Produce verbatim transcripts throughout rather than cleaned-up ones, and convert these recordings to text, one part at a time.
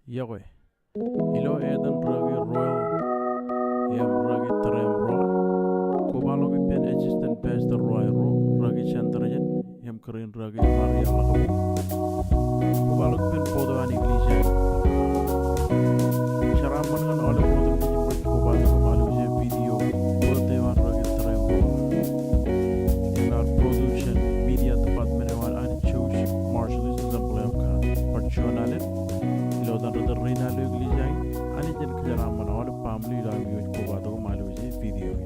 Iọkwe. Ilo etan rūkaki Royal im rūkaki Tūrem Roy, kobaḷọk ippān Assistant Pastor Roy ro, rūkaki Center jān im kōrā in rūkaki Maria Lakabok. Kobaḷọk ippān bōktok an eklejia in. Jeraaṃṃan ñan aolep ro otemjej im rej kobatok im alwōj e video, bōktok eo an rūkaki Tūrem Roy. Im ad production media department eo an Anij Joseph Marshallese Assembly of God. Bar juon alen, ilo etan ri tōl rein ilo eklejia in, Anij en kōjeraaṃṃan aolep baaṃle ilo ami wōj kobatok im alwōj e video in.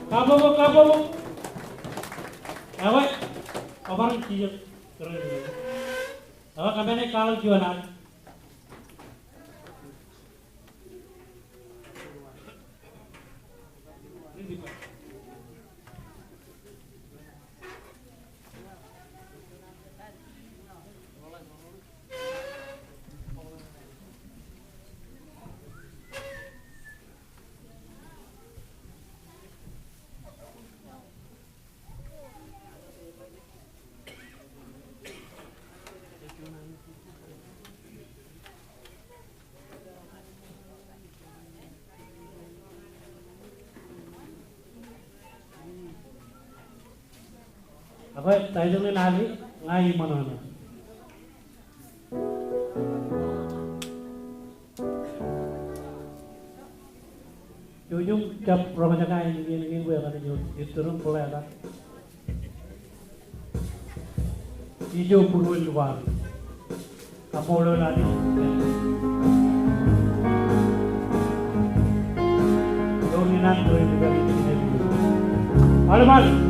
Kabbokbok, kabbokbok. Ewe, kwōbar jijet. Ewe, kōmāne kwaḷọk juon an. Bwe title in aō ke Ña Iṃōṇōṇō. Jouj im jab roñjake ainikiin kein bwe ekar ej iturūṃ bōlen ta. Ijo būruon lukkuun. Kaṃṃoolol Anij. Aolep, aolep.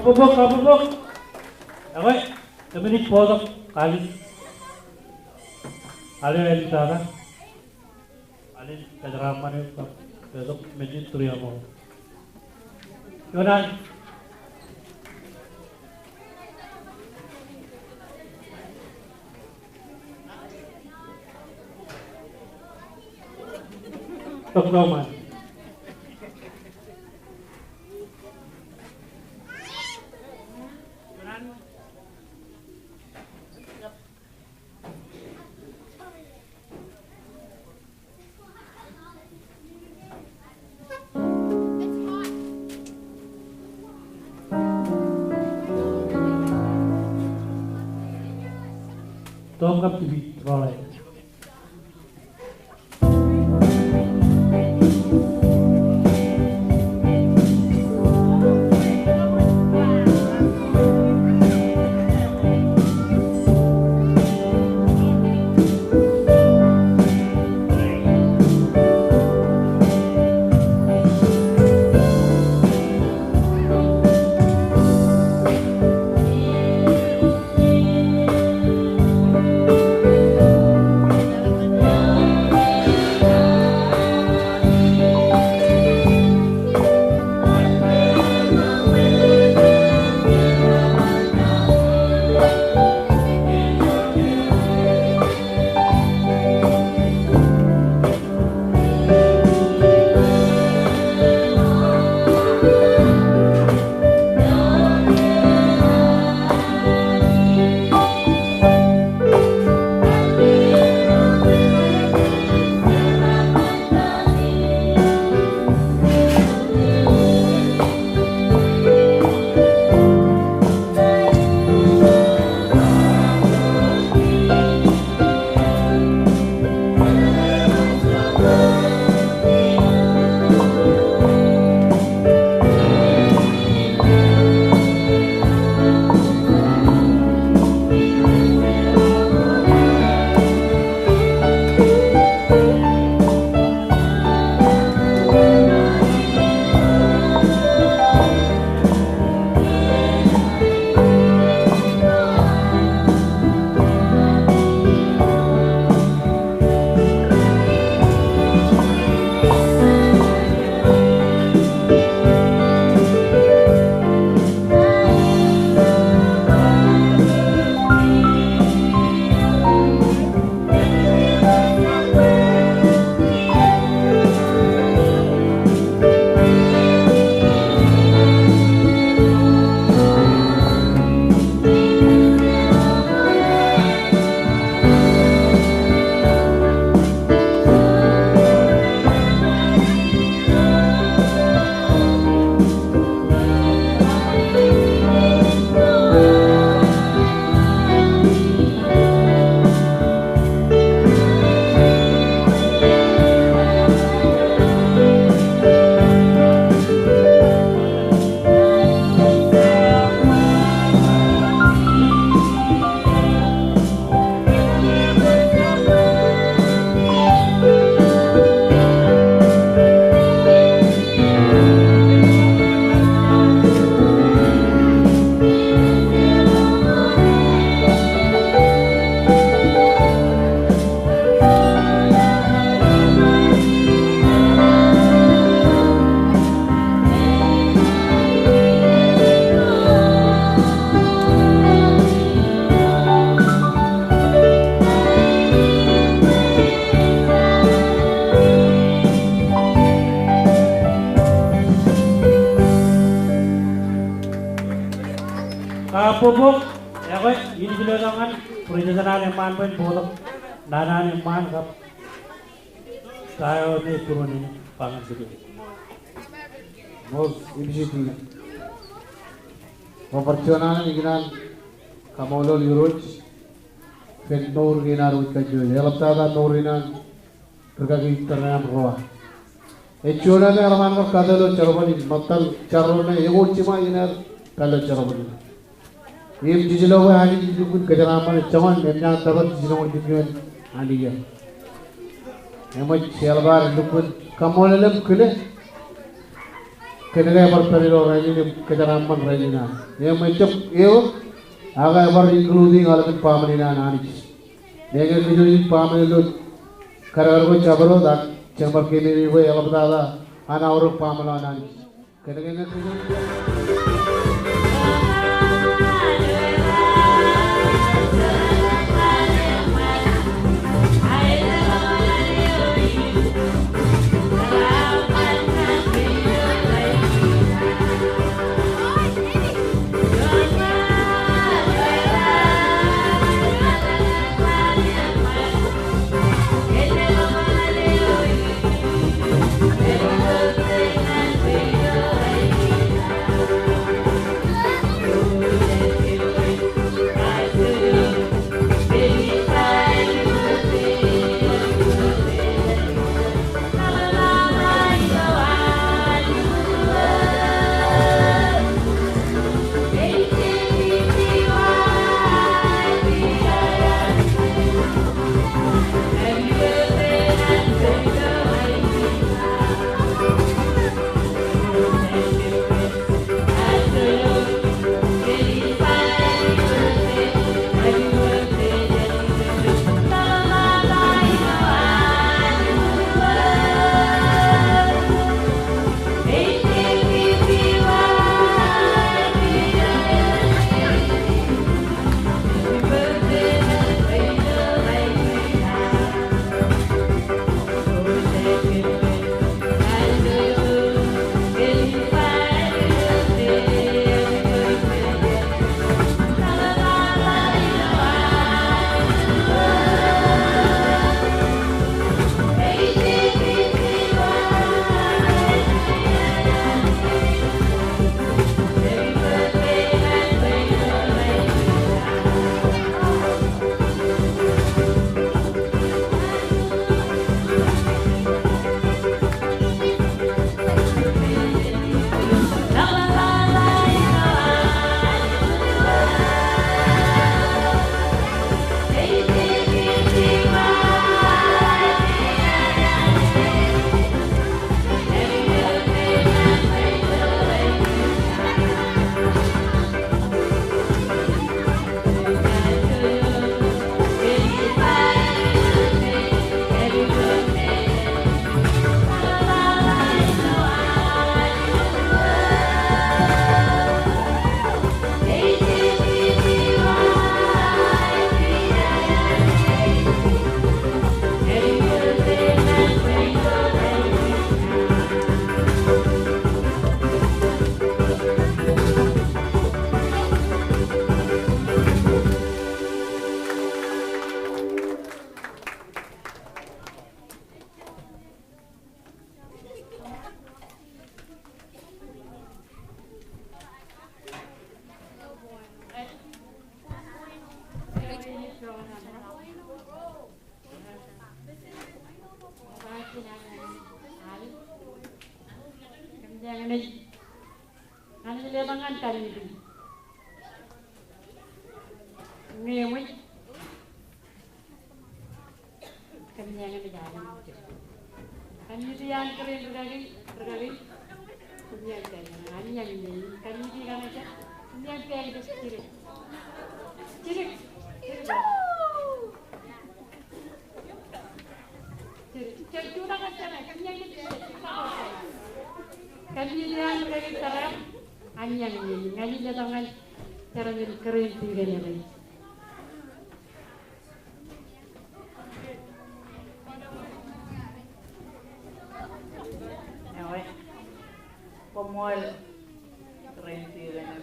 Kabbokbok, kabbokbok. Ekwe, kōmij bōktok kaalikkar. Alen āliktata. Alen kōjeraaṃṃan eok kab etok mejit tūriaṃo. Juon an. Tok ḷọk ṃaan. Tom kab tipi, rọọl aer. Bok bok, ekwe, in kiletok ñan President an eṃṃaan bwe en bōktok naan an eṃṃaan kab ta eo me būruon in ba ñan kōj. Ṃool, M C T. Bar juon alen ikōṇaan kaṃṃoolol Irooj kōn mour kein ad wōj kajjojo. Eḷaptata mour in an rūkaki tōre aṃ ruo. Ej juon eo me eḷap an bar kato ilo jerbal in, ṃōttan jar ro me ekwe jiṃa in ad pād ilo jerbal in. Im jijino bwe Anij ej lukkuun kōjeraaṃṃan joñan im eṃṃaan tōpar jijino in jejjet Anij. Eṃōj eḷap ad lukkuun kaṃṃoolol im kile kōn ke ebar pād ilo rainin im kōjeraaṃṃan rainin an. Im ejjab eok, ak ebar including aolepen baaṃle in an Anij. Meñe kōj ej baaṃle ilo kadkad ko jabdewōt ak jeṃḷọk keememej bwe eḷaptata an aorōk baaṃle eo an Anij. Kōn ke ñe kōj Ñan ej letok ñan kōmiti. Ñe eṃōj, kōmiti an kōrā in rūkaki, rūkaki, kōmiti an kōrā in, anij eñin, kōmiti kaṇe, kōmiti an kōrā in jidik. Jidik. Jidik. Kōmiti an kōrā in, anij eñin, ña ij letok ñan chairman in kōrā in tikōn eo. Ewe, koṃṃool kōrā in tikōn eo.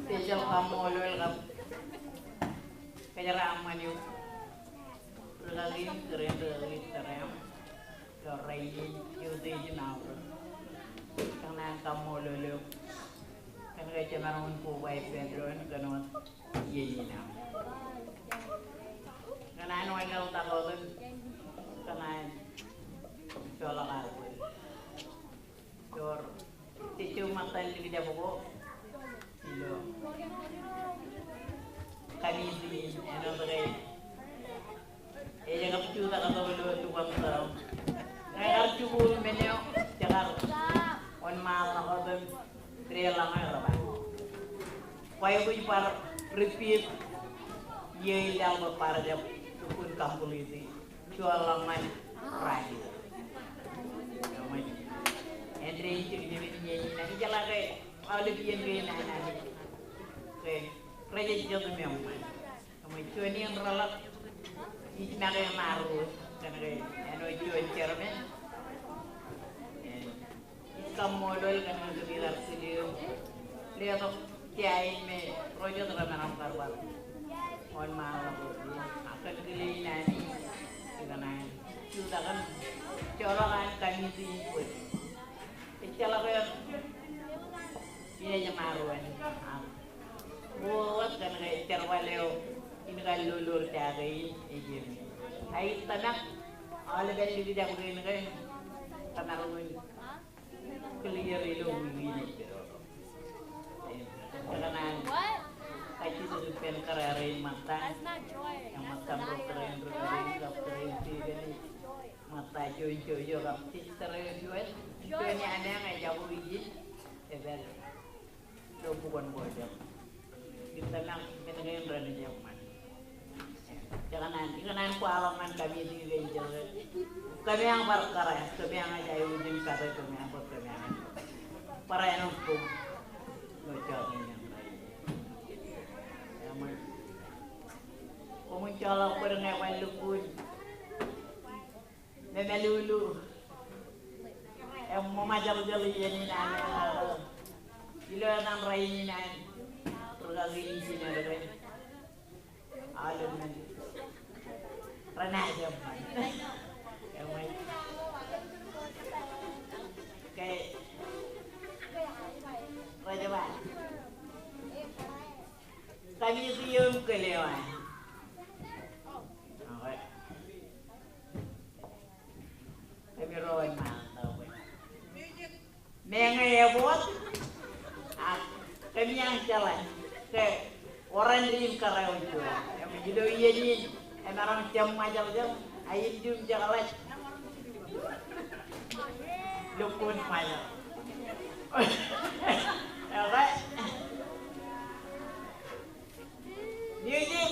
Special kaṃṃoolol kab kōjeraaṃṃan eok rūkaki, kōrā in rūkaki tōre aṃ ilo rainin, eo ej in aorōk. Kōṇaan kaṃṃoolol eok kōn ke jemaroñ in koba ippān doon kōn wōt iien in aṃ. Kōṇaan wanlaḷtak wōt im kōṇaan joḷọk aō bōd. Ewōr, jej ṃōttan likjab ko ilo committee in, āinwōt ke ej kab jutak tok ilo tukwōn tōm. Ñe ekar jikuuḷ men eo, jekar wōnṃaanḷọk wōt im deḷọñe reban kwaikuj bar repeat iiō in laḷ bwe bar jab lukkuun complete. Juon ḷọk ñan raan in. Eṃōj, āindein jekjek in iien in, ak ijeḷā ke aolep iien kein an Anij ke rejejjet im eṃṃan. Eṃōj, juon iien reḷak ij make ṃaroñ kōn ke āinwōt juon chairman. Ij kaṃṃoolol kōn ke kōmij kar tūriaṃ letok tiain me ro jet remaroñ kar bar wōnṃaanḷọk wōt, ak kōn kile in Anij ikōṇaan jutak im joḷọk an committee in bōd. Ejjeḷọk eṇ in ej ṃaroñ, ak ruo wōt kōn ke jerbal eo in kar lolor jake in ej eṃōj. Ak ij tōmak aolepen likjab kein ke kōmaroñ in clear ilo wiik in ej pād. Im kōṇaan kajjitōk ippān kōrā rein ṃōttan, im ṃōttan ro kōrā in ri kōrā in kab kōrā in tikōn ṃōtta juon jojak kab sister eo juon, juon eo ej jab ijin, epād ilo bukun ko jab. Ij tōmak men kein renaaj eṃṃan. Ikōṇaan, ikōṇaan kwaḷọk ñan committee kein jet. Kōmeañ bar kōrā, kōmeañ ej aikuj in kate, kōmeañ bar, kōmeañ bar āinwōt koṃ ilo jọteen in. Eṃōj, koṃwin joḷọk bōd ñe eban lukkuun memalulu im ṃōṃajeḷjeḷ iien in an eḷaḷ. Ilo etan rainin an rūkaki in jined kein, aolep men renaaj eṃṃan. Eṃōj. Ke rej ba, committee eo im kōl eo an. Okay. Kōmij ro wōnṃaanḷọk bwe meñe eboot, ak kōmeañ jeḷā ke orandi in kōrā eo juon. Im ilo iien in emaroñ jab ṃajeḷjeḷ, ak ilju im jekḷaj lukkuun ṃajeḷ. Okay. Music.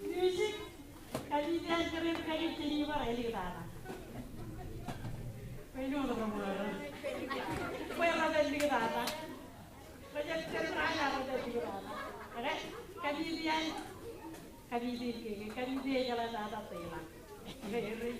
Music, kajjitōk in kōrā kake jān ibar āliktata. Bwe ren āliktata. Rej jab kōrā rej āliktata. Okay, kajjitōk in, kajjitōk in kake, kajjitōk in jeḷā tata tōl in. Okay, rej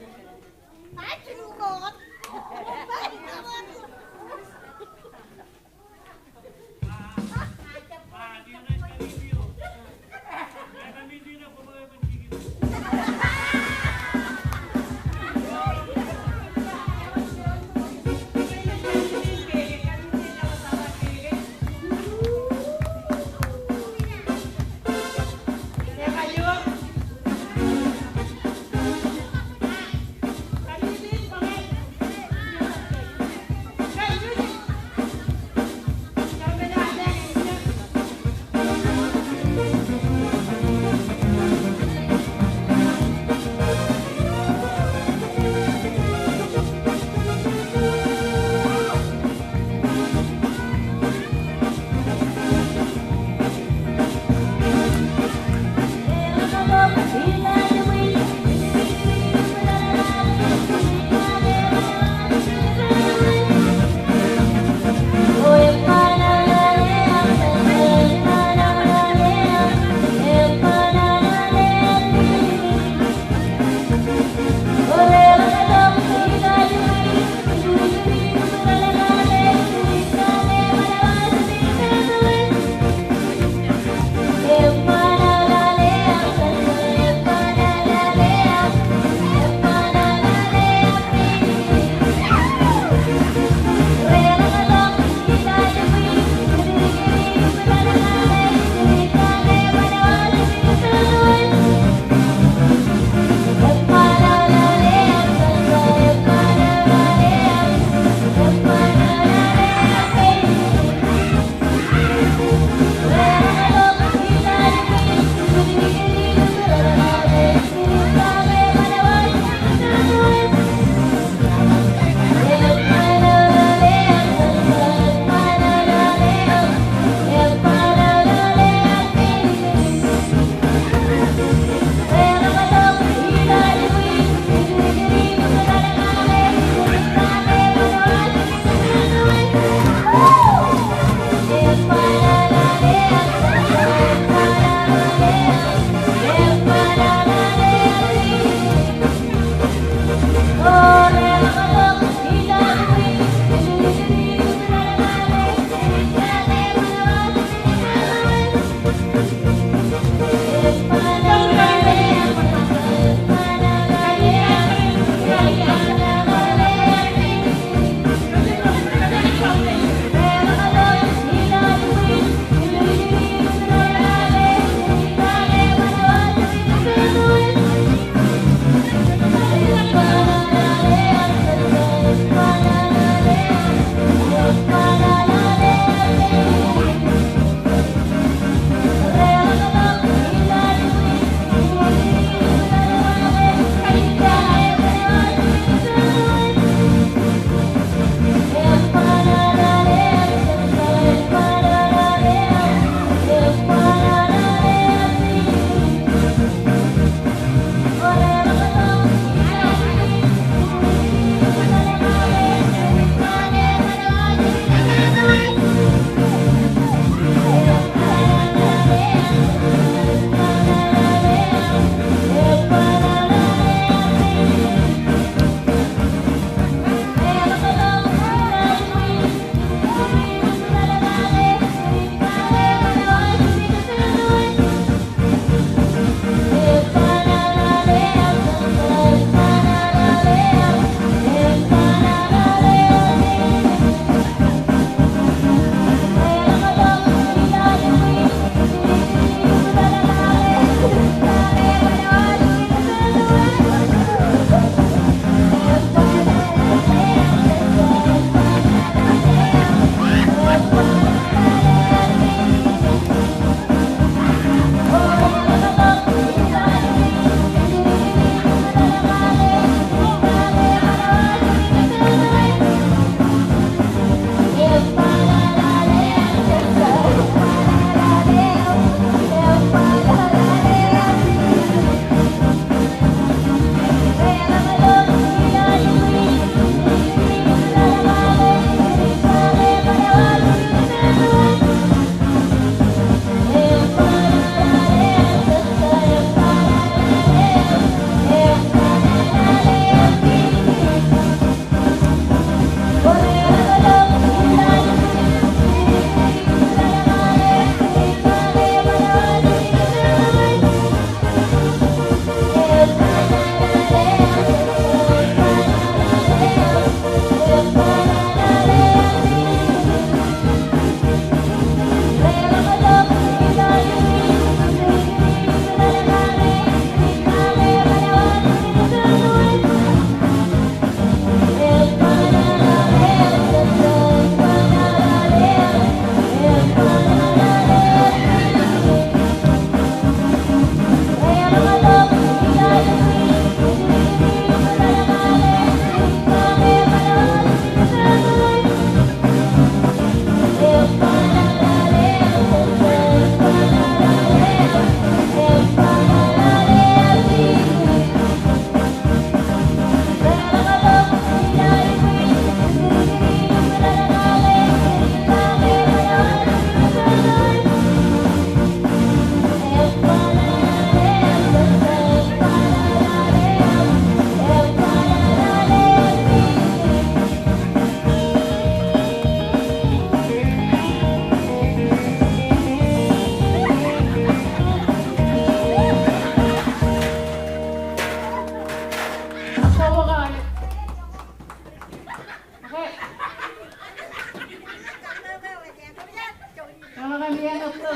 Iọkwe,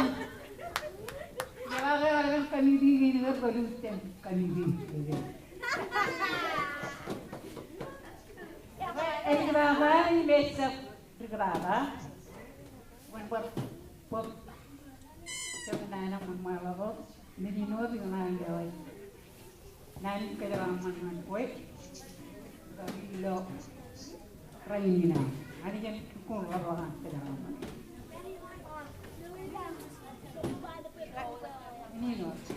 iọkwe ḷọk kōmiti kein kar bōlen kōmiti. Ej ba ba im ejab dik baba. Wōn bōk bōk. Jab naan eo ṃōṃaḷọk. Men in wōt ikōṇaan lewōj naan in kōjeraṃṃan ñan kwe. Ilo rainin aṃ. Anij en lukkuun ḷapḷọk an kōjeraṃṃan. Men in wōt.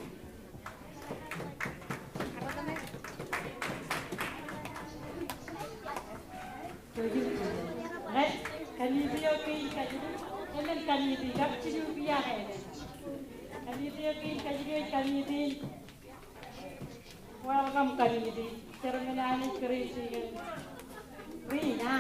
Kōmiti eo kein kajjitōk, emān kōmiti kab jilu kiiō ke emān. Kōmiti eo kein kajjitōk, kōmiti in. Welcome kōmiti. Chairman Anij Kōrejin. Rina.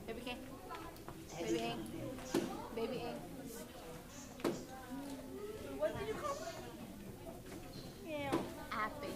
Baby King. Baby King. Baby King. Happy.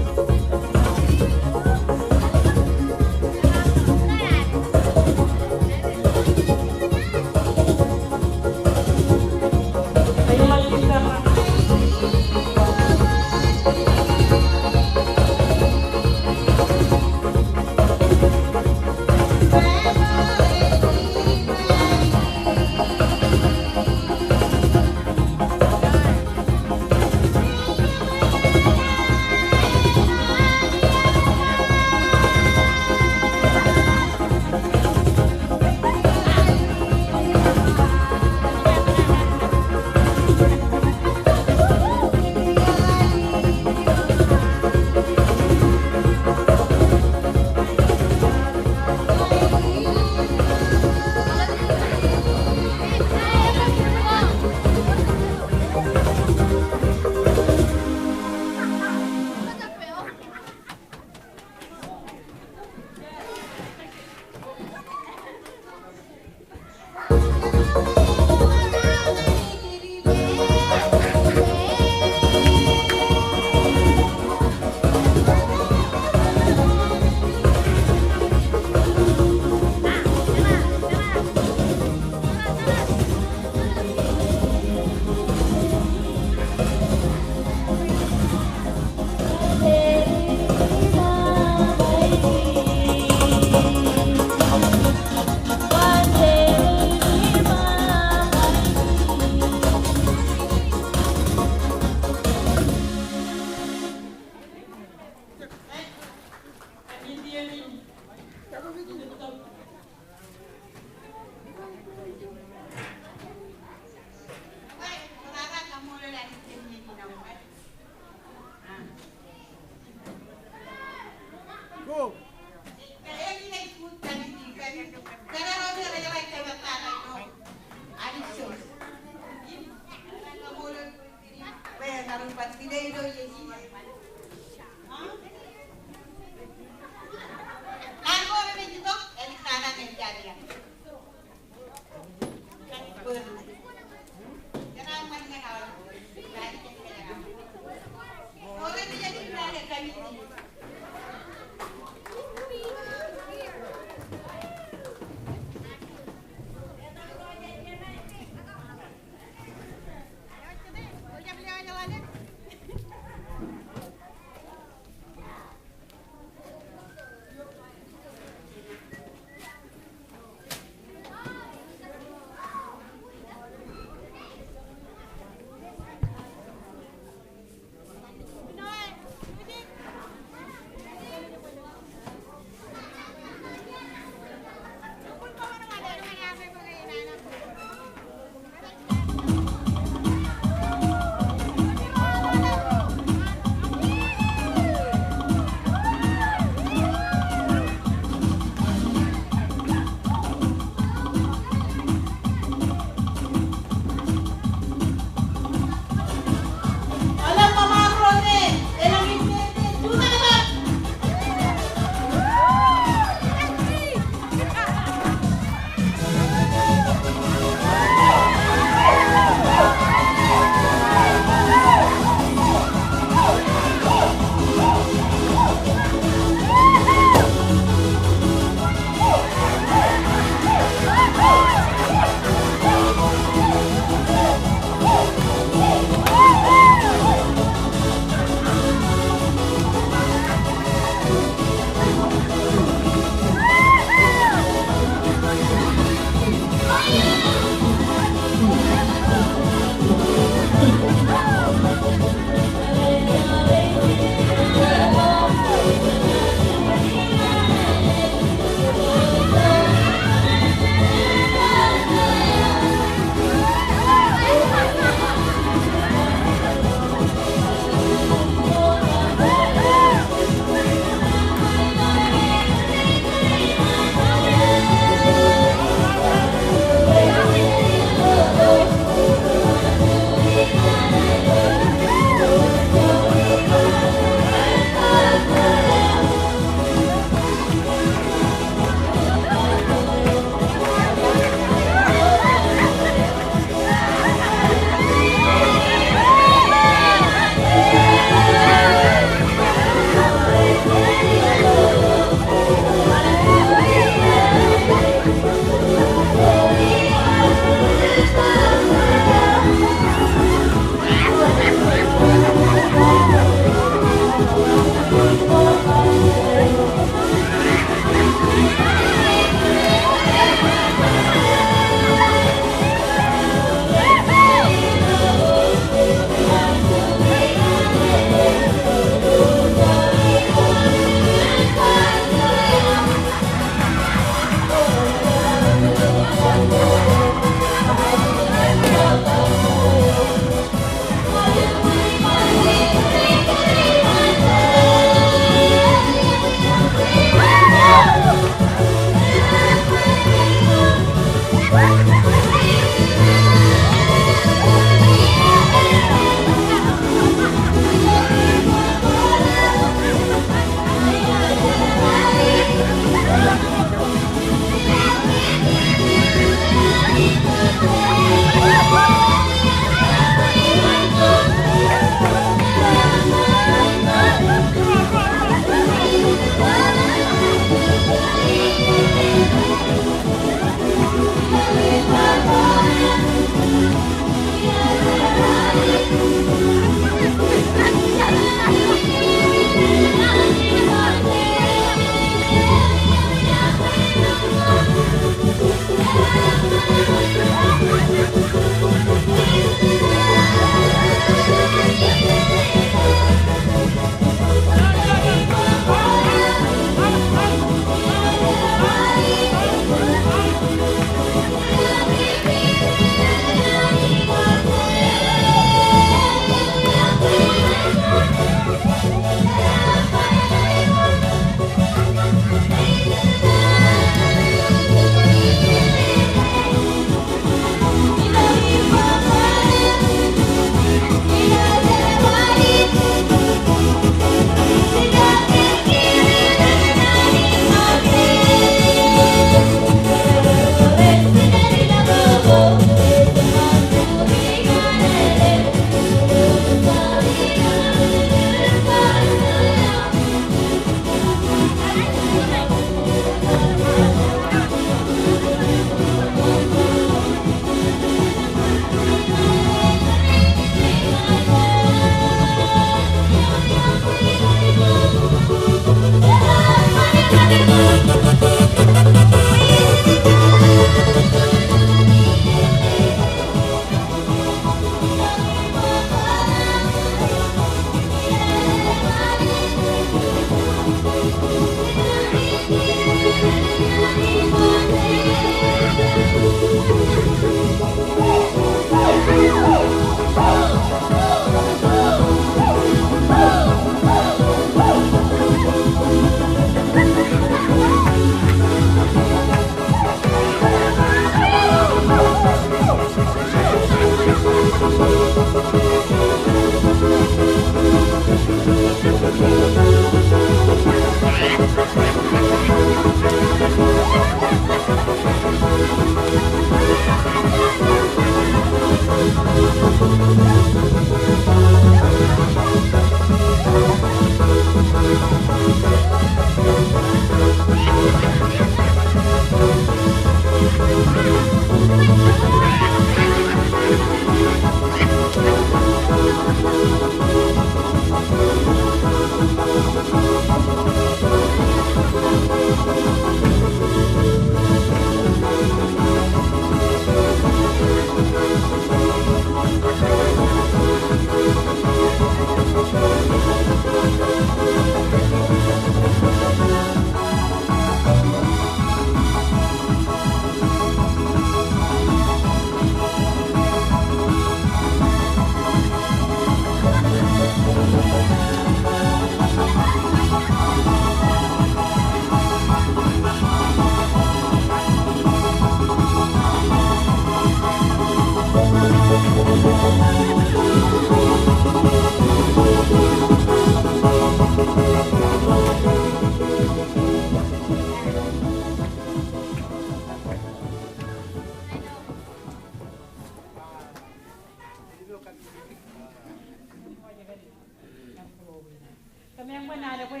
Kōmeañ bwe naan bwe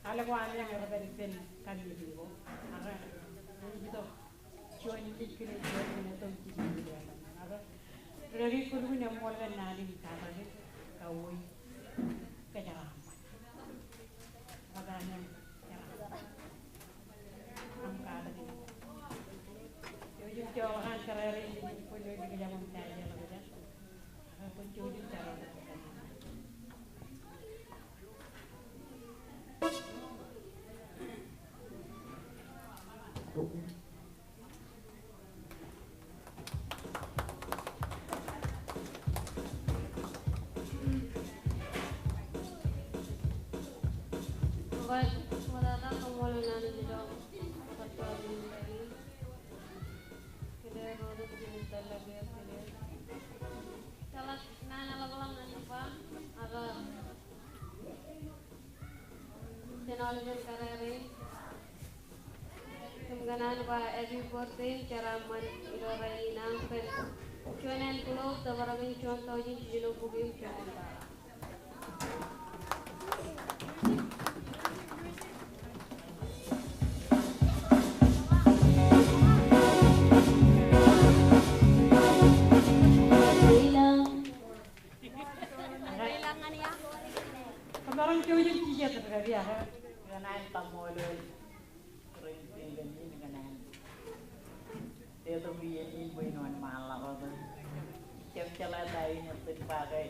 aolep aō meañ rej pād ippān kallib in ko. Ak ej itok juon ijin kiin, juon ijin tok ijin kiin. Ak ri-kaki kwōlukkuun eṃṃool kōn naan in katakin kawōj kōjeraaṃṃan. Ak āinwōt aṃ katakin. Jouj im joḷọk an kōrā rein ijin kwōj jouj im kōjepḷaak im tajeḷọk ijin. Ak kwōn jouj im jeḷā. Jeḷā naan eḷapḷọk ñan ba, ak jen aolepen kōrā rein im kōṇaan ba happy birthday im jeraaṃṃan ilo rainin aṃ kōn juon envelope, tōprak in juon taujin jiljino bukwi im juon bala. Kōmaroñ jouj im jijet rikaki ak kōṇaan kaṃṃoolol ren ren kōn in kōṇaan letok iien in bwe in wōnṃaanḷọk wōt. Jab jeḷā ta in ettōn ba ke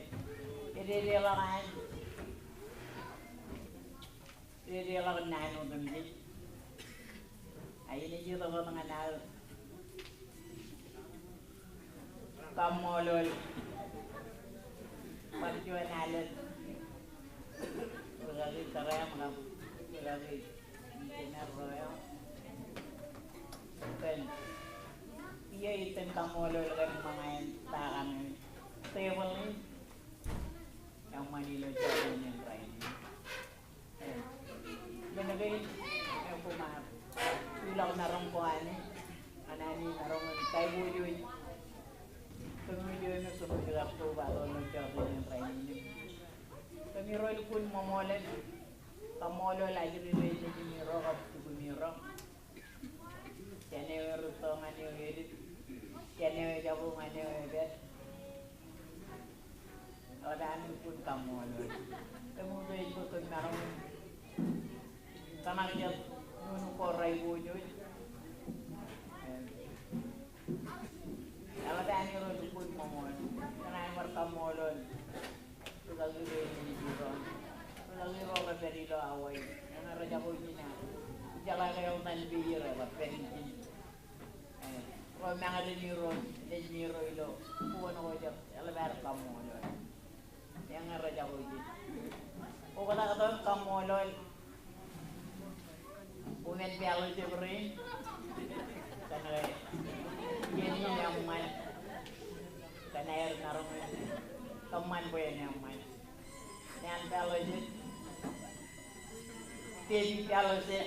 ededeḷọk an ededeḷọk naan otemjej. Ak inaaj itok wōt ñan aō kaṃṃoolol bar juon alel rikaki Tōre im kab rikaki Jener Royal kōn iiō ippān kaṃṃoolol kōn ṃōñā in ta kaṇe tebōḷ in eṃṃan ilo jọteen in rainin. Men kein, eh, koṃ ar ilọk maroñ ko āne, ñan ami maroñ in kaiboojoj kōmij eṃōj kōmij kar kobatok ilo jọteen in rainin. Kōmiro lukkuun ṃōṃool im kaṃṃoolol ajri ro nejimiro kab jukimiro. Jān eo erūtto ñan eo edit, jān eo ejako ñan eo epād. Eḷap ami lukkuun kaṃṃoolol. Kōmij bwe kōm maroñ in kōṇak jet ñan ko rej kaiboojoj. Eḷap ami ro lukkuun ṃōṃool. Kōṇaan bar kaṃṃoolol rūkaki ro nejimiro. Rūkaki ro rej pād ilo Hawaii. Eñin rej jako ijin ak ijeḷā ke eḷtan peier rej pād ijin. Eh, ro mañdani ro nejimiro ilo kuwon ko jet, eḷap ad kaṃṃoolol. Eñin rej jako ijin. Oktak tok kaṃṃoolol women fellowship rein kōn ke iien in eṃṃan kōn aer maroñ in kōṃṃan bwe en eṃṃan. Naan fellowship, baby fellowship,